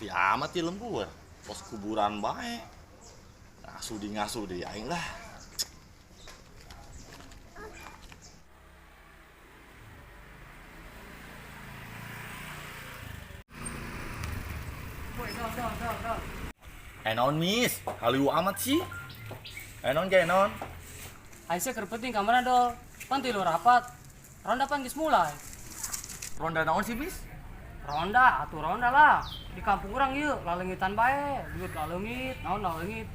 Sepi amat ya lembur. Pos kuburan bae. Ngasudi aing lah. Naon mis, haliu amat sih. Naon ge naon? Aisyah keur penting ka mana dol? Pan tilu rapat. Ronda pan geus mulai. Ronda naon sih mis? Ronda atuh ronda lah. Di kampung urang ieu laleungitan bae, duit laleungit, naon laleungit.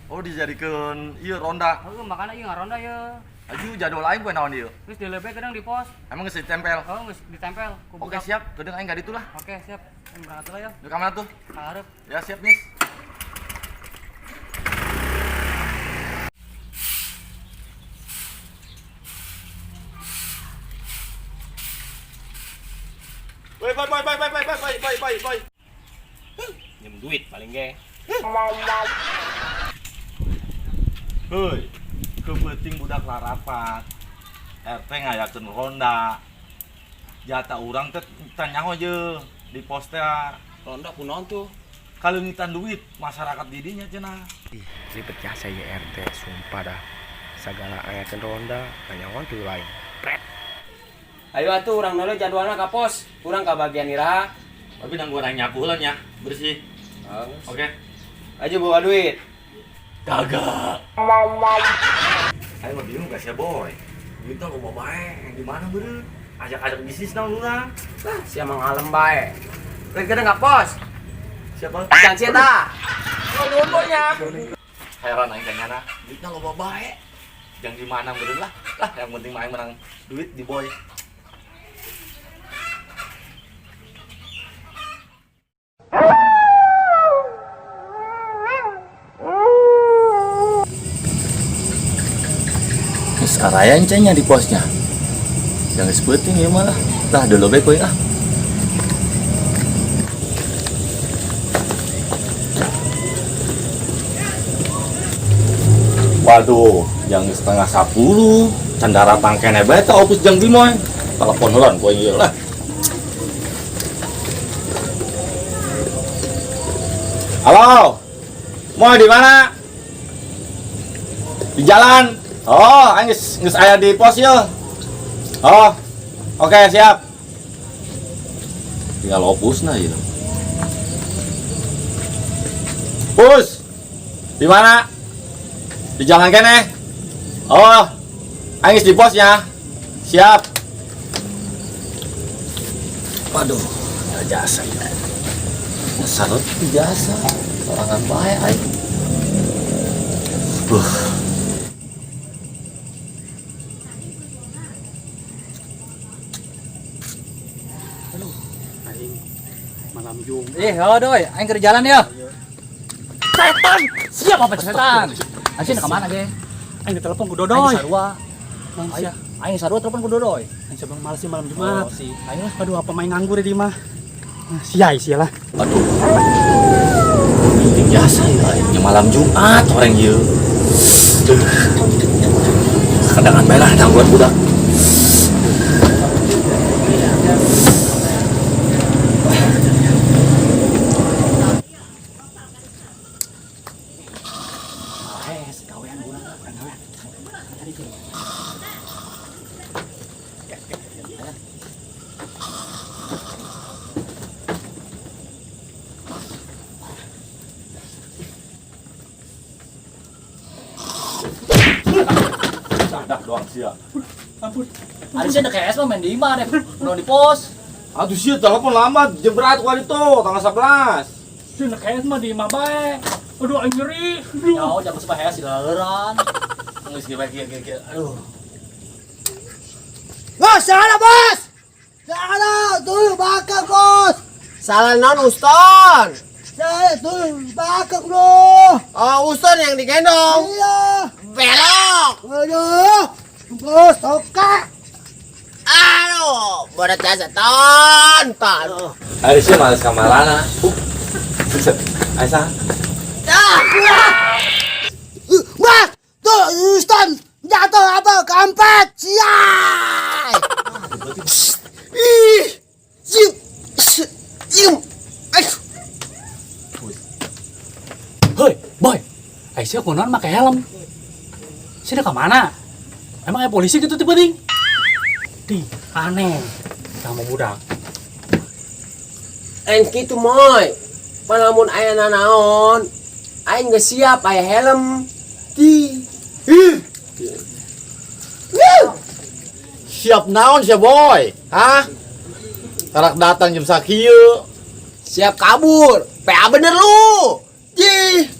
Oh dijadikeun ieu ronda. Heueuh makana ieu ngaronda ieu. Aju jadwal aing poe naon ieu? Geus dilebeh gedang di pos. Emang geus ditempel? Oh geus ditempel ku Oke budak. siap, gedeng aing ka ditu lah. Oke siap. Aing berangkat heula ya. Di kamana tuh? Ka hareup. Ya siap mis. Boy, boy, boy, boy, boy, boy, boy, boy, boy, boy. Nyem duit paling ge. Hei, kepenting budak larapat. RT ngayakeun ronda. Jatah urang teh tanya je di pos teh. Ronda kunaon tuh? Kaleungitan duit masyarakat didinya cenah. Ih, ribet jasa ya RT, sumpah dah. Segala ayakeun ronda, kanyawan tuh lain. Pret. Ayo atuh urang nole jadwalna ka pos. Urang ka bagian iraha. Tapi nang gua nanya nyapu nya, bersih. Oke. Aja bawa duit. Kagak. Ayo mah bingung gak sih boy. Duitnya loba bae, di mana beureum? Ajak-ajak bisnis naon urang. Lah, sia mah ngalem bae. Rek gede ka pos. Siapa? Jangan sia tah. Oh, nuhun boy nya. Heran aing teh nyana. Duitnya loba bae. Jangan di mana beureum lah. Lah, yang penting mah aing menang duit di boy. Geus araya nya di posnya. Yang geus peuting ieu mah lah. Lah dulu bae kuing ah. Waduh, jam 9:30. Can daratang keneh bae teh opus jang bimoy. Telepon heula kuing ieu lah. Halo. Moy di mana? Di jalan. Oh, aing geus aya di pos ieu. Oh. Oke, siap. Tinggal opusna ieu. Pus. Di mana? Di jalan keneh. Oh. Aing geus di posnya. Siap. Waduh, nggak jasa ya. Dasar jasa. Sorangan bae aing. Aduh, aing malam Jumat. Halo doi, aing keur jalan ya. Setan! Siapa apa setan? Aing ke mana ge? Aing ditelepon ku Dodoy. Aing sarua. Manusia. Aing sarua telepon ku Dodoy. Aing sebang males sih malam Jumat. Oh, si. Aing lah. Aduh, apa main nganggur di mah. Nah, siai sia lah. Aduh. Penting jasa ya, aing malam Jumat orang ieu. Kadangan bae lah gangguan budak. Dah doang sia. Ampun. Ada sih ada KS mah main di imah deh. Belum di pos. Aduh sia telepon lama jam berapa kali tuh tanggal 11. Sih nak KS mah di imah bae. Aduh aing nyeri. Aduh. Ya, jangan sampai HS di laleran. Geus kieu kieu kieu. Aduh. Bos, salah bos. Salah tuh bakal bos. Salah non Uston. Saya tuh bakal bro. Oh, Uston yang digendong. Iya. Belok. Aduh. Bos, toka. Aduh, berat jasa tonton. Hari sih males kamarana. Aisyah. Wah, tuh Uston jatuh apa kampret. Siai. Ih, siu, siu, aduh. Hei, boy. Aisyah kunaon make helm? Sini ke mana? Emang aya polisi gitu tiba ting? Di, aneh. Sama budak. Aing kitu moy. Palamun aya nanaon, aing geus siap aya helm. Di. Ih. Siap naon sia boy? Hah? Tarak datang jam sakieu. Siap kabur. PA bener lu. Jih.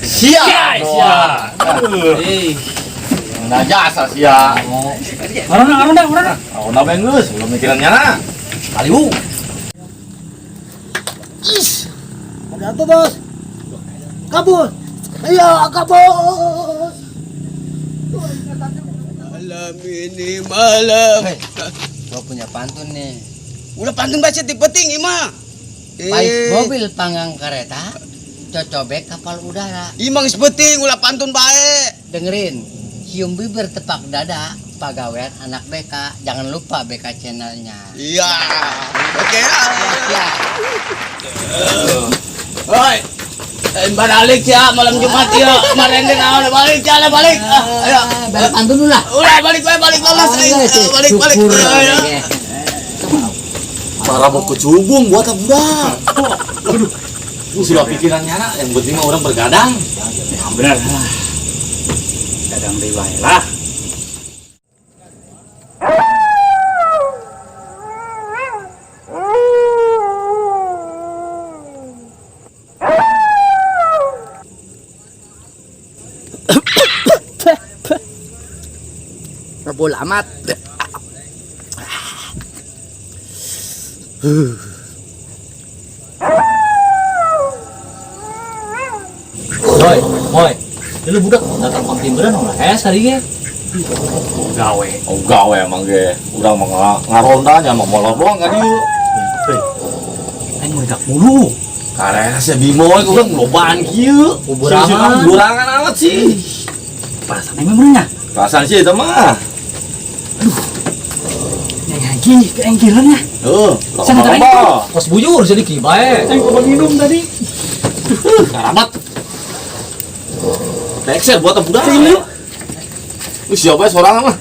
Siap. Siap. Ih. Nah jasa sia. Arona, arona, arona. Ronda bae geus, belum mikiran nyana. Kaliwu. Is. Ada apa, Bos? Kabur. Ayo, kabur. Malam ini malam. Gua punya pantun nih. Udah pantun baca di peting ima. Pais mobil panggang kereta, cocobek kapal udara. Imang sepeting ulah pantun bae. Dengerin, cium bibir tepak dada, pagawean anak BK. Jangan lupa BK channelnya. Iya. Oke. Ya. Hoi. Balik ya malam Jumat ya. Kemarin deh naon balik ya balik. Ayo. Balik pantun dulu lah. Udah balik balik balik lolos. Balik balik. Syukur. Ayo. Para mau kecubung buat budak. Aduh. Sudah pikiran nyana, yang penting mah orang bergadang. Ya, bener. Gadang deui wae lah. Rebul amat. Boy, boy. Lu budak datang konti bener ulah es hari ge. Gawe. Oh gawe emang ge. Urang mah ngaronda nya mah molor doang ka dieu. Hei. Aing meledak mulu. Karena sia Bimo we urang lobaan kieu. Kuburangan. Kuburangan amat sih. Perasaan aing mah nya. Perasaan sih eta mah. Yang lagi keengkilan nya. Heuh, Sangat loba. Kos bujur jadi ki bae. Aing coba minum tadi. Karamat. Texer buat budak. Lu siapa sorangan mah?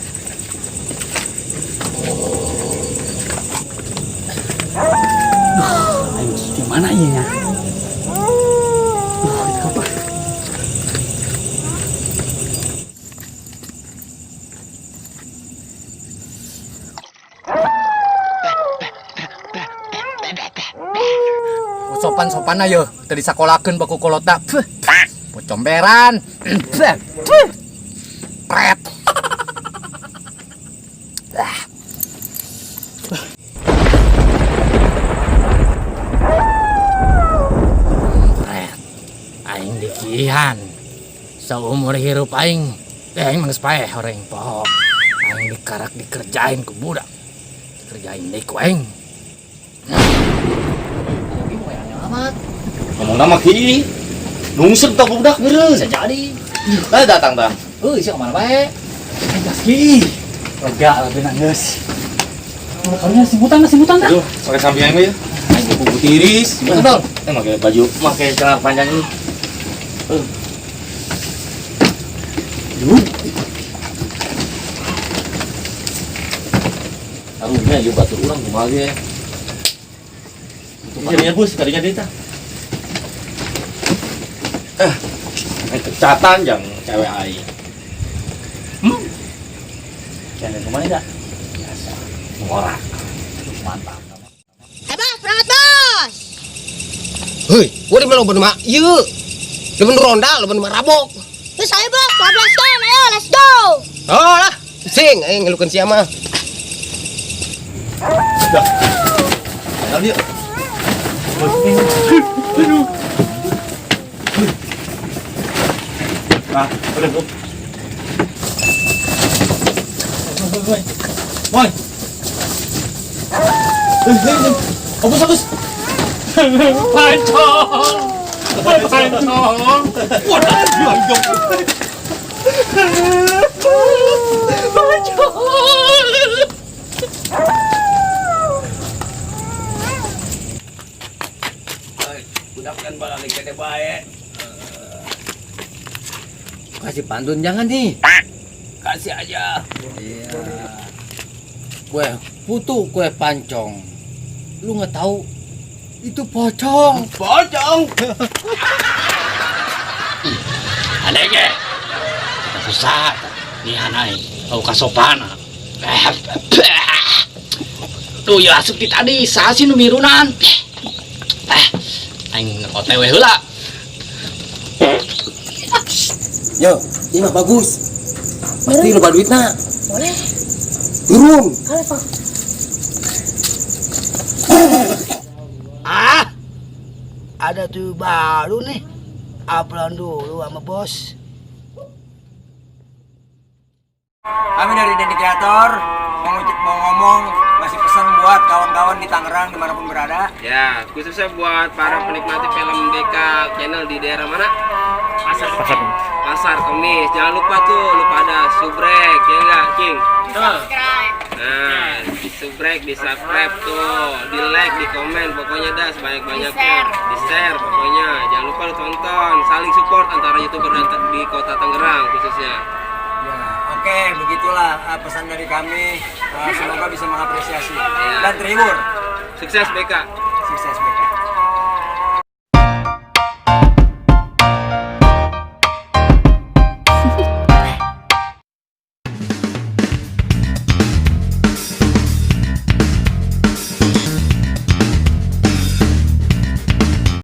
Aing di mana ieu nya? Duh, itu apa? Sopan-sopan ayo, teu disakolakeun baku kolota. Pocomberan. Pret. Pret. Aing dikihan. Seumur hirup aing, aing mah geus paeh horeng poho. Aing dikarak dikerjain ku budak. Dikerjain deui ku aing. Ngomong nama ki. Nungsep tak budak meureun. Bisa jadi. Nah datang tah. Euy, sia kemana bae? Gas ki. Lega lebih nangis. Karunya simputan, simputan dah. Aduh, pakai samping aing mah ya. Aing kuku tiris. Betul. Pakai baju, pakai celana panjang ini. Duh. Arunya ieu batur urang kumaha ge. Jadinya bus, tadinya deui tah. Kecatan jang cewek aing. Jangan kemana dah? Biasa. Ngorak. Mantap. Eh bos, berangkat bos. Hei, gua di mana mah ieu. Leun ronda, leun mah rabok. Terus ayo bos, 12 ton, ayo let's go. Oh lah, sing aing ngelukeun sia mah. Dah. Ayo dia. Aduh. Nah, udah tuh. Woi. Hapus, hapus. Pancong. Pancong. Waduh, Pancong. Budak kan balik kene bae. Kasih pantun jangan nih. Kasih aja. Iya. Kue putu kue pancong. Lu nggak tahu itu pocong. Pocong. Adege. Kita susah. Nih aing, kau kasopana. Tuh ya asup di tadi, saha sih nu mirunan? Eh, aing OTW heula. Yo, ini mah bagus. Pasti loba duitna. Boleh. Turun. Halo, Pak. Ah, ada tuh baru nih. Upload dulu sama bos. Kami dari Dendy Kreator mau ngomong, ngasih pesan buat kawan-kawan di Tangerang dimanapun berada. Ya, khususnya buat para penikmati film BK Channel di daerah mana? Pasar. Pasar. Pasar Kemis. Jangan lupa tuh, lu pada subrek ya enggak, King? Subscribe. Nah, di subrek, di subscribe tuh, di like, di komen, pokoknya dah sebanyak-banyaknya. Di-share. Di share pokoknya. Jangan lupa lu tonton, saling support antara YouTuber dan di kota Tangerang khususnya. Ya, oke, begitulah pesan dari kami. Semoga bisa mengapresiasi Ya. dan terhibur. Sukses BK. Sukses BK.